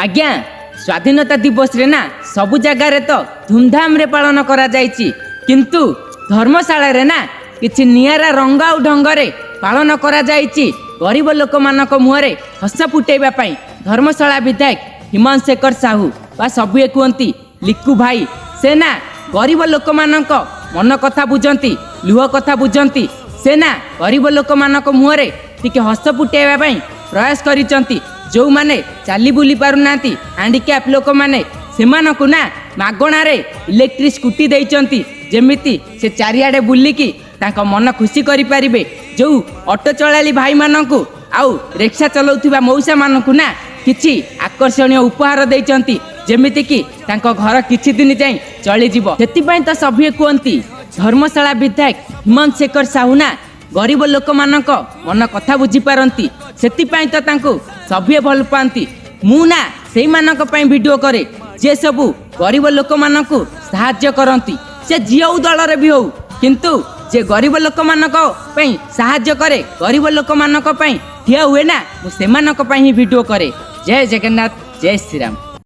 ଆଜ୍ଞା, ସ୍ୱାଧୀନତା ଦିବସରେ ନା ସବୁ ଜାଗାରେ ତ ଧୁମଧାମରେ ପାଳନ କରାଯାଇଛି, କିନ୍ତୁ ଧର୍ମଶାଳାରେ ନା କିଛି ନିଆରା ରଙ୍ଗ ଆଉ ଢଙ୍ଗରେ ପାଳନ କରାଯାଇଛି। ଗରିବ ଲୋକମାନଙ୍କ ମୁହଁରେ ହସ ଫୁଟେଇବା ପାଇଁ ଧର୍ମଶାଳା ବିଧାୟକ ହିମାଂଶୁ ଶେଖର ସାହୁ ବା ସଭିଏ କୁହନ୍ତି ଲିକୁ ଭାଇ, ସେ ନା ଗରିବ ଲୋକମାନଙ୍କ ମନ କଥା ବୁଝନ୍ତି, ଲୁହ କଥା ବୁଝନ୍ତି। ସେ ନା ଗରିବ ଲୋକମାନଙ୍କ ମୁହଁରେ ଟିକେ ହସ ଫୁଟେଇବା ପାଇଁ ପ୍ରୟାସ କରିଛନ୍ତି। ଯେଉଁମାନେ ଚାଲି ବୁଲି ପାରୁନାହାନ୍ତି, ହ୍ୟାଣ୍ଡିକ୍ୟାପ୍ ଲୋକମାନେ, ସେମାନଙ୍କୁ ନା ମାଗଣାରେ ଇଲେକ୍ଟ୍ରିକ୍ ସ୍କୁଟି ଦେଇଛନ୍ତି, ଯେମିତି ସେ ଚାରିଆଡ଼େ ବୁଲିକି ତାଙ୍କ ମନ ଖୁସି କରିପାରିବେ। ଯେଉଁ ଅଟୋ ଚଳାଳି ଭାଇମାନଙ୍କୁ ଆଉ ରିକ୍ସା ଚଲାଉଥିବା ମଉସାମାନଙ୍କୁ ନା କିଛି ଆକର୍ଷଣୀୟ ଉପହାର ଦେଇଛନ୍ତି, ଯେମିତିକି ତାଙ୍କ ଘର କିଛି ଦିନ ଯାଏଁ ଚଳିଯିବ। ସେଥିପାଇଁ ତ ସଭିଏ କୁହନ୍ତି, ଧର୍ମଶାଳା ବିଧାୟକ ହିମାଂଶୁ ଶେଖର ସାହୁ ନା ଗରିବ ଲୋକମାନଙ୍କ ମନ କଥା ବୁଝିପାରନ୍ତି। ସେଥିପାଇଁ ତ ତାଙ୍କୁ ସଭିଏ ଭଲ ପାଆନ୍ତି। ମୁଁ ନା ସେଇମାନଙ୍କ ପାଇଁ ଭିଡ଼ିଓ କରେ, ଯିଏ ସବୁ ଗରିବ ଲୋକମାନଙ୍କୁ ସାହାଯ୍ୟ କରନ୍ତି। ସେ ଯେଉଁ ଦଳରେ ବି ହଉ, କିନ୍ତୁ ଯେ ଗରିବ ଲୋକମାନଙ୍କ ପାଇଁ ସାହାଯ୍ୟ କରେ, ଗରିବ ଲୋକମାନଙ୍କ ପାଇଁ ଠିଆ ହୁଏ ନା, ମୁଁ ସେମାନଙ୍କ ପାଇଁ ହିଁ ଭିଡ଼ିଓ କରେ। ଜୟ ଜଗନ୍ନାଥ, ଜୟ ଶ୍ରୀରାମ।